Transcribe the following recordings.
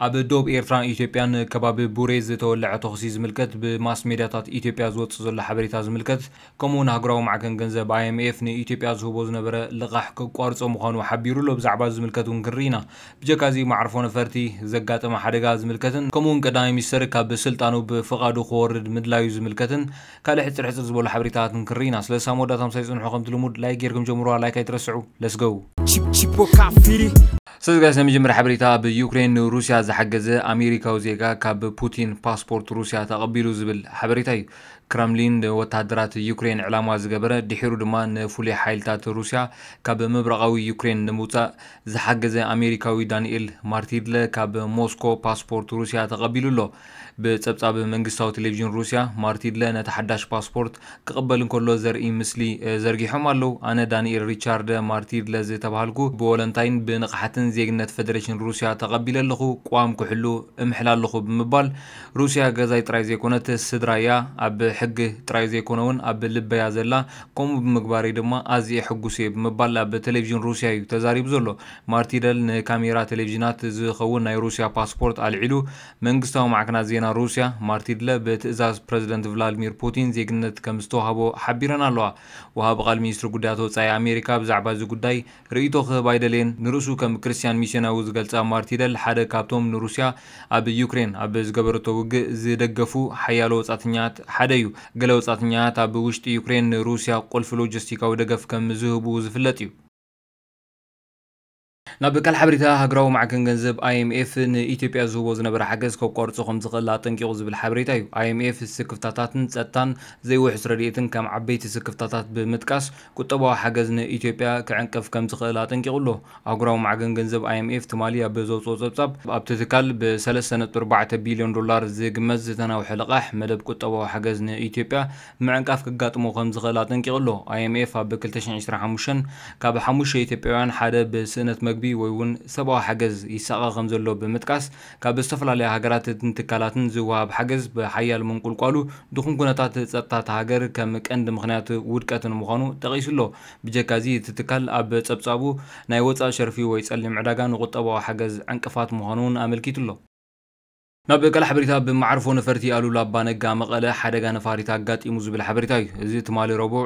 ኣብ ዶብ ኤርትራን ኢትዮጵያን ከባቢ ቡሬ ዝተወለዐ ተኹሲ ዝምልከት ብማስ ሜድያታት ኢትዮጵያ ዝወጽእ ዘሎ ሓበሬታ ዝምልከት፣ ከምኡ እውን ኣህጉራዊ ማዕከን ገንዘብ I M F ንኢትዮጵያ ዝህቦ ዝነበረ ልቓሕ ከቋርጾ ምዃኑ ሓቢሩ ኣሎ። ብዛዕባ ዝምልከት እውን ክንርኢ ኢና። ብጀካ እዚ መዓርፎ ነፈርቲ ዘጋጠመ ሓደጋ ዝምልከትን ከምኡ እውን ቀዳማይ ሚኒስተር ካብ ስልጣኑ ብፍቓዱ ክወርድ ምድላዩ ዝምልከትን ካልእ ሕጽር ሕጽር ዝበሉ ሓበሬታትን ክንርኢ ኢና። ስለዚ ሳብ መወዳእታ ምሳይ ጽንሑ። ከምቲ ልሙድ ላይክ ጌርኩም ጀምሩዋ። ላይክ ኣይትረስዑ። Let's go። Chip, chip, o cafiri. ሰዚ ጋይስ፣ ናይ መጀመርያ ሓበሬታ ኣብ ዩክሬን ንሩስያ ዝሓገዘ ኣሜሪካዊ ዜጋ ካብ ፑቲን ፓስፖርት ሩስያ ተቐቢሉ ዝብል ሓበሬታ እዩ። ክረምሊን ንወታደራት ዩክሬን ዕላማ ዝገበረ፣ ድሒሩ ድማ ንፍሉይ ሓይልታት ሩስያ ካብ ምብራቓዊ ዩክሬን ንምውጻእ ዝሓገዘ ኣሜሪካዊ ዳንኤል ማርቲድለ ካብ ሞስኮ ፓስፖርት ሩስያ ተቐቢሉ ኣሎ። ብጸብጻብ መንግስታዊ ቴሌቪዥን ሩስያ፣ ማርቲድለ ነቲ ሓዳሽ ፓስፖርት ክቕበል እንከሎ ዘርኢ ምስሊ ዘርጊሖም ኣለዉ። ኣነ ዳንኤል ሪቻርድ ማርቲድለ ዝተባሃልኩ፣ ብወለንታይን ብንቕሓትን ዜግነት ፈደሬሽን ሩስያ ተቐቢለ ኣለኹ። ቅዋም ክሕሉ እምሕል ኣለኹ ብምባል፣ ሩስያ ገዛይ ጥራይ ዘይኮነት ስድራያ፣ ኣብ ሕጊ ጥራይ ዘይኮነ እውን ኣብ ልበያ ዘላ፣ ከምኡ ብምግባረይ ድማ ኣዝየ ሕጉስ እየ ብምባል ኣብ ቴሌቪዥን ሩስያ እዩ ተዛሪቡ ዘሎ። ማርቲደል ንካሜራ ቴሌቪዥናት ዝኸውን ናይ ሩስያ ፓስፖርት ኣልዒሉ። መንግስታዊ ማዕከናት ዜና ሩስያ፣ ማርቲድለ ብትእዛዝ ፕረዚደንት ቭላድሚር ፑቲን ዜግነት ከም ዝተዋህቦ ሓቢረን ኣለዋ። ወሃቢ ቃል ሚኒስትሪ ጉዳያት ወጻኢ ኣሜሪካ ብዛዕባ እዚ ጉዳይ ርእይቶ ክህብ ኣይደለየን። ንርእሱ ከም ክርስትያን ሚስዮናዊ ዝገልጻ ማርቲደል፣ ሓደ ካብቶም ንሩስያ ኣብ ዩክሬን ኣብ ዝገበረቶ ውግእ ዝደገፉ ሓያሎ ወጻእተኛታት ሓደ እዩ። ገለ ወጻእተኛታት ኣብ ውሽጢ ዩክሬን ንሩስያ ቁልፊ ሎጂስቲካዊ ደገፍ ከም ዝህቡ ዝፍለጥ እዩ። ናብ ካልእ ሓበሬታ፣ ሃገራዊ ማዕከን ገንዘብ I M F ንኢትዮጵያ ዝህቦ ዝነበረ ሓገዝ ከቋርጾ ከም ዝኽእል ኣጠንቂቑ ዝብል ሓበሬታ እዩ። I M F ስክፍታታትን ጸጥታን ዘይውሕስ ረድኤትን ከም ዓበይቲ ስክፍታታት ብምጥቃስ፣ ቁጠባዊ ሓገዝ ንኢትዮጵያ ክዕንቅፍ ከም ዝኽእል ኣጠንቂቑ ኣሎ። ኣህጉራዊ ማዕከን ገንዘብ I M F ትማሊ ኣብ ዘውጽኦ ጸብጻብ፣ ኣብቲ ትካል ብ ሰለስተ ነጥቢ ኣርባዕተ ቢልዮን ዶላር ዝግመት ዝተናውሐ ልቓሕ መደብ ቁጠባዊ ሓገዝ ንኢትዮጵያ ምዕንቃፍ ከጋጥሞ ከም ዝኽእል ኣጠንቂቑ ኣሎ። I M F ኣብ ክልተ ሽሕን ዕስራን ሓሙሽተን ካብ ሓሙሽተ ኢትዮጵያውያን ሓደ ብስእነት መግቢ ወይ እውን ሰብኣዊ ሓገዝ ይሳቐ ከም ዘሎ ብምጥቃስ፣ ካብ ዝተፈላለያ ሃገራትን ትካላትን ዝወሃብ ሓገዝ ብሓያል ምንቁልቋሉ፣ ድኹም ኩነታት ጸጥታ እታ ሃገር ከም ቀንዲ ምኽንያት ውድቀት ንምዃኑ ጠቒሱ ኣሎ። ብጀካ እዚ፣ እቲ ትካል ኣብ ጸብጻቡ፣ ናይ ወጻኢ ሸርፊ ወይ ጸሊም ዕዳጋ ንቁጠባዊ ሓገዝ ዕንቅፋት ምዃኑ እውን ኣመልኪቱ ኣሎ። ናብ ካልእ ሓበሬታ፣ ብመዓርፎ ነፈርቲ ኣሉላ ኣባነጋ መቐለ ሓደጋ ነፋሪት ኣጋጢሙ ዝብል ሓበሬታ እዩ። እዚ ትማሊ ረቡዕ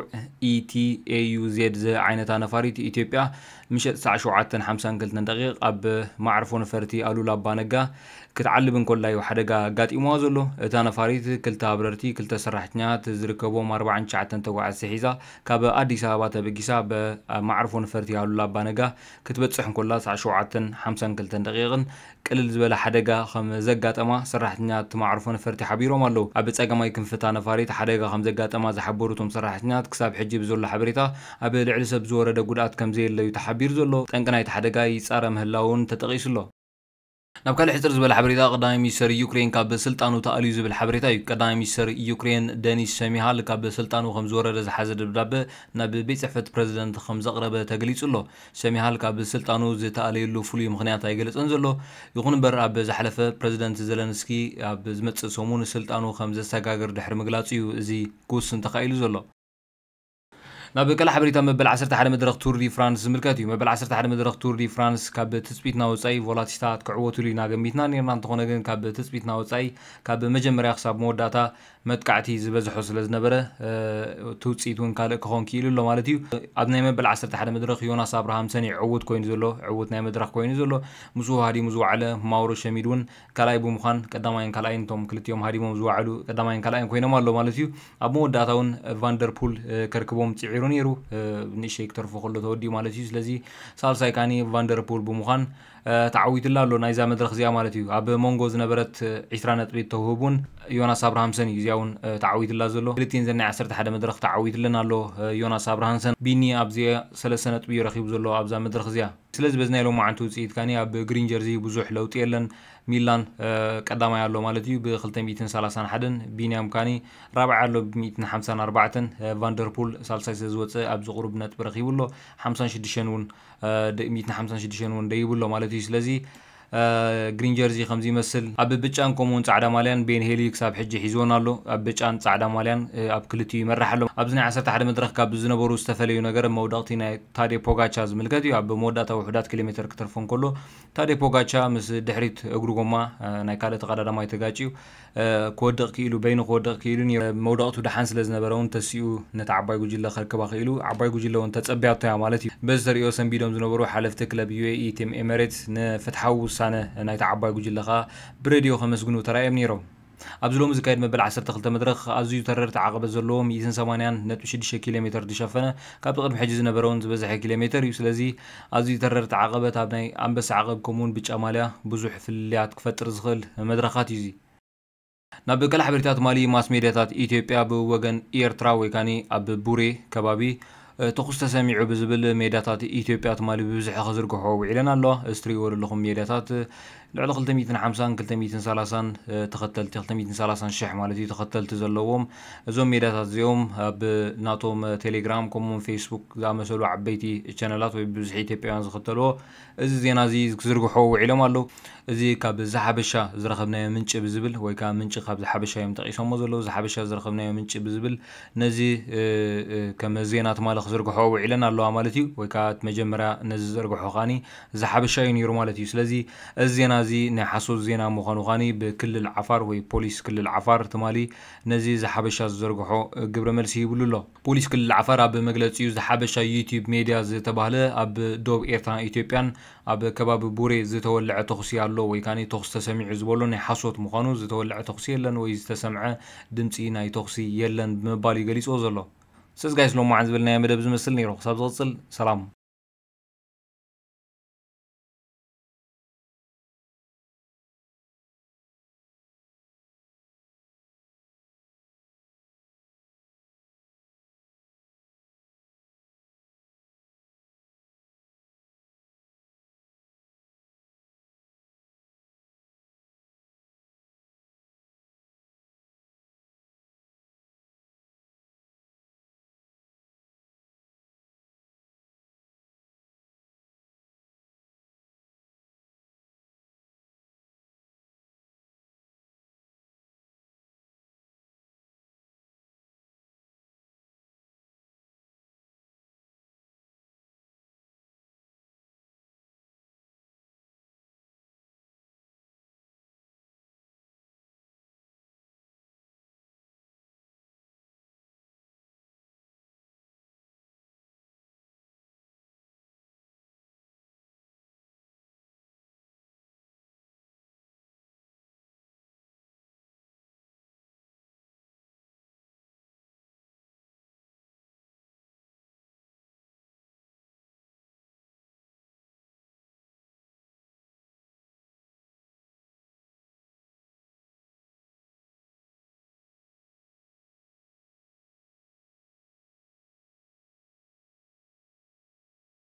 E T A U Z ዝዓይነታ ነፋሪት ኢትዮጵያ ምሸት ሰዓት ሸውዓተን ሓምሳን ክልተን ደቂቕ ኣብ መዓርፎ ነፈርቲ ኣሉላ ኣባነጋ ክትዓልብ እንከላ እዩ ሓደጋ ኣጋጢምዋ ዘሎ። እታ ነፋሪት ክልተ ኣብረርቲ፣ ክልተ ሰራሕተኛታት ዝርከብዎም ኣርባዓን ትሽዓተን ተጓዓዝቲ ሒዛ ካብ ኣዲስ ኣበባ ተበጊሳ ብ-፣ ኣብ መዓርፎ ነፈርቲ ኣሉላ ኣባነጋ ክትበጽሕ እንከላ ሰዓት ሸውዓተን ሓምሳን ክልተን ደቂቕን ቅልል ዝበለ ሓደጋ ከም ዘጋጠማ ሰራሕተኛታት መዓርፎ ነፈርቲ ሓቢሮም ኣለዉ። ኣብ ጸጋማይ ክንፊ እታ ነፋሪት ሓደጋ ከም ዘጋጠማ ዝሓበሩ እቶም ሰራሕተኛታት፣ ክሳብ ሕጂ ብዘሎ ሓበሬታ ኣብ ልዕሊ ሰብ ዝወረደ ጉድኣት ከም ዘየለ እዩ ተሓቢሩ ዘሎ። ጠንቂ ናይቲ ሓደጋ ይጻረ ምህላውን ተጠቒሱ ኣሎ። ናብ ካልእ ሕጽር ዝበለ ሓበሬታ፣ ቀዳማይ ሚኒስተር ዩክሬን ካብ ስልጣኑ ተኣልዩ ዝብል ሓበሬታ እዩ። ቀዳማይ ሚኒስተር ዩክሬን ደኒስ ሸሚሃል ካብ ስልጣኑ ከም ዝወረደ ዝሓዘ ደብዳበ ናብ ቤት ጽሕፈት ፕረዚደንት ከም ዘቕረበ ተገሊጹ ኣሎ። ሸሚሃል ካብ ስልጣኑ ዝተኣለየሉ ፍሉይ ምኽንያት ኣይገለጸን ዘሎ። ይኹን እምበር፣ ኣብ ዝሓለፈ ፕረዚደንት ዘለንስኪ ኣብ ዝመጽእ ሰሙን ስልጣኑ ከም ዘሰጋግር ድሕሪ ምግላጹ እዩ እዚ ክውስን ተኻኢሉ ዘሎ። ናብ ካልእ ሓበሬታ፣ መበል ዓሰርተ ሓደ መድረኽ ቱር ዲ ፍራንስ ዝምልከት እዩ። መበል ዓሰርተ ሓደ መድረኽ ቱር ዲ ፍራንስ ካብ ትጽቢትና ወጻኢ ቮላቲስታት ክዕወቱሉ ኢና ገሚትና ነርና። እንተኾነ ግን፣ ካብ ትጽቢትና ወጻኢ፣ ካብ መጀመርያ ክሳብ መወዳእታ መጥቃዕቲ ዝበዝሖ ስለ ዝነበረ፣ እ፣ እቲ ውጽኢት እውን ካልእ ክኾን ክኢሉ ኣሎ ማለት እዩ። ኣብ ናይ መበል ዓሰርተ ሓደ መድረኽ ዮናስ ኣብርሃምሰን እዩ ዕዉት ኮይኑ ዘሎ፣ ዕዉት ናይ መድረኽ ኮይኑ ዘሎ። ምስኡ ሃዲሙ ዝወዓለ ማውሮ ሸሚድ እውን ካልኣይ ብምዃን፣ ቀዳማይን ካልኣይን፣ እቶም ክልቲኦም ሃዲሞም ዝወዓሉ ቀዳማይን ካልኣይን ኮይኖም ኣሎ ማለት እዩ። ኣብ መወዳእታ እውን ቫንደርፑል፣ እ፣ ከርክቦም ጽዒሩ ነይሩ። እ፣ ንእሽተይ ክተርፎ ከሎ ተወዲኡ ማለት እዩ። ስለዚ ሳልሳይ ካኒ ቫንደርፑል ብምዃን፣ እ፣ ተዓዊትላ ኣሎ ናይዛ መድረኽ እዚኣ ማለት እዩ። ኣብ መንጎ ዝነበረት፣ እ፣ ዒስራ ነጥቢ ተውህብ እውን ዮናስ ኣብርሃምሰን እዩ እዚኣ እውን፣ እ፣ ተዓዊትላ ዘሎ። ክልቲኤን ዘን ናይ ዓሰርተ ሓደ መድረኽ ተዓዊትለን ኣሎ፣ እ፣ ዮናስ ኣብርሃምሰን። ቢኒ ኣብዚ ሰለስተ ነጥቢ እዩ ረኺቡ ዘሎ ኣብዛ መድረኽ እዚኣ። ስለዚ በዚ ናይ ሎማዓንቲ ውጽኢት ካኒ ኣብ ግሪን ጀርዚ ብዙሕ ለውጢ የለን። ሚላን፣ እ፣ ቀዳማይ ኣሎ ማለት እዩ ብክልተ ሚእትን ሰላሳን ሓደን፣ ቢንያም ካኒ ራብዓይ ኣሎ ብሚእትን ሓምሳን ኣርባዕተን፣ እ፣ ቫንደርፑል ሳልሳይ ስለ ዝወጸ ኣብዚ ቁሩብ ነጥቢ ረኺቡ ኣሎ። ሓምሳን ሽዱሽተን እውን፣ እ፣ ደ-፣ ሚእትን ሓምሳን ሽዱሽተን እውን ደይቡ ኣሎ ማለት እዩ። ስለዚ ግሪን ጀርዚ ከምዚ ይመስል። ኣብ ብጫን ከምኡውን ጻዕዳ ማልያን ቤን ሄሊ ክሳብ ሕጂ ሒዝዎን ኣሎ። ኣብ ብጫን ጻዕዳ ማልያን ኣብ ክልቲኡ ይመርሕ ኣሎ። ኣብዚ ናይ ዓሰርተ ሓደ መድረኽ ካብ ዝነበሩ ዝተፈለዩ ነገር መውደቕቲ ናይ ታዴ ፖጋቻ ዝምልከት እዩ። ኣብ መወዳእታ ውሑዳት ኪሎ ሜትር ክተርፎ እንከሎ ታዴ ፖጋቻ ምስ ድሕሪት እግሩ ጎማ ናይ ካልእ ተቐዳዳማይ ተጋጭዩ ክወድቕ ክኢሉ፣ በይኑ ክወድቕ ክኢሉ ነይሩ። መውደቕቱ ደሓን ስለ ዝነበረ እውን ተሲኡ ነቲ ዓባይ ጉጅለ ከርክባ ክኢሉ፣ ዓባይ ጉጅለ እውን ተጸብያቶ እያ ማለት እዩ። በዚ ተርእዮ ሰንቢዶም ዝነበሩ ሓለፍቲ ክለብ ዩ ኤ ኢ ቲም ኤመሬትስ ንፍትሓዊ ውሳነ ናይቲ ዓባይ ጉጅለ ከኣ ብሬድዮ ከመስግኑ ተራእዮም ነይሮም። ኣብዚ ሎሚ ዝካየድ መበል ዓሰርተ ክልተ መድረኽ ኣዝዩ ተረርቲ ዓቐበት ዘለዎ ሚእትን ሰማንያን ነጥቢ ሽዱሽተ ኪሎ ሜትር ዝሸፈነ፣ ካብቲ ቅድሚ ሕጂ ዝነበረ እውን ዝበዝሐ ኪሎ ሜትር እዩ። ስለዚ ኣዝዩ ተረርቲ ዓቐበት ኣብ ናይ ኣንበሳ ዓቐብ ከምኡውን ብጫ ማልያ ብዙሕ ፍልልያት ክፈጥር ዝኽእል መድረኻት እዩ እዚ። ናብ ካልእ ሓበሬታ ትማሊ ማስ ሜድያታት ኢትዮጵያ ብወገን ኤርትራ ወይ ካኒ ኣብ ቡሬ ከባቢ ተኹስ ተሰሚዑ ብዝብል ሜድያታት ኢትዮጵያ ትማሊ ብብዝሒ ክዝርግሖ ውዒለን ኣለዋ። እዚ ትርእይዎ ዘለኹም ሜድያታት ልዕሊ ክልተ ሚእትን ሓምሳን ክልተ ሚእትን ሰላሳን ተኸተልቲ፣ ክልተ ሚእትን ሰላሳን ሽሕ ማለት እዩ ተኸተልቲ ዘለዎም እዞም ሜድያታት እዚኦም ኣብ ናቶም ቴሌግራም ከምኡውን ፌስቡክ ዝኣመሰሉ ዓበይቲ ቻነላት ወይ ብብዝሒ ኢትዮጵያውያን ዝኽተልዎ እዚ ዜና እዚ ክዝርግሖ ውዒሎም ኣለዉ። እዚ ካብ ዝሓበሻ ዝረኸብናዮ ምንጪ ብዝብል ወይ ከዓ ምንጪ ካብ ዝሓበሻ እዮም ጠቂሶሞ ዘለዉ። ዝሓበሻ ዝረኸብናዮ ምንጪ ብዝብል ነዚ ከም ዜና ትማሊ ክዝርግሖ ውዒለን ኣለዋ ማለት እዩ። ወይ ከዓ መጀመርያ ነዚ ዝዘርግሖ ከዓኒ ዝሓበሻ እዩ ነይሩ ማለት እዩ። ስለዚ እዚ ዜና እዚ ናይ ሓሶት ዜና ምዃኑ ከዓኒ ብክልል ዓፋር ወይ ፖሊስ ክልል ዓፋር ትማሊ ነዚ ዝሓበሻ ዝዘርግሖ ግብረ መልሲ ይብሉ ኣሎ። ፖሊስ ክልል ዓፋር ኣብ መግለጺኡ ዝሓበሻ ዩቲዩብ ሜድያ ዝተባህለ ኣብ ዶብ ኤርትራን ኢትዮጵያን ኣብ ከባቢ ቡሬ ዝተወልዐ ተኹሲ ኣሎ ወይ ካኒ ተኹሲ ተሰሚዑ ዝበሎ ናይ ሓሶት ምዃኑ፣ ዝተወልዐ ተኹሲ የለን ወይ ዝተሰምዐ ድምፂ ናይ ተኹሲ የለን ብምባል እዩ ገሊፅዎ ዘሎ። ሰዚ ጋይስ ሎማዓን ዝበልናዮ መደብ ዝመስል ነይሩ። ክሳብ ዝቕፅል ሰላም።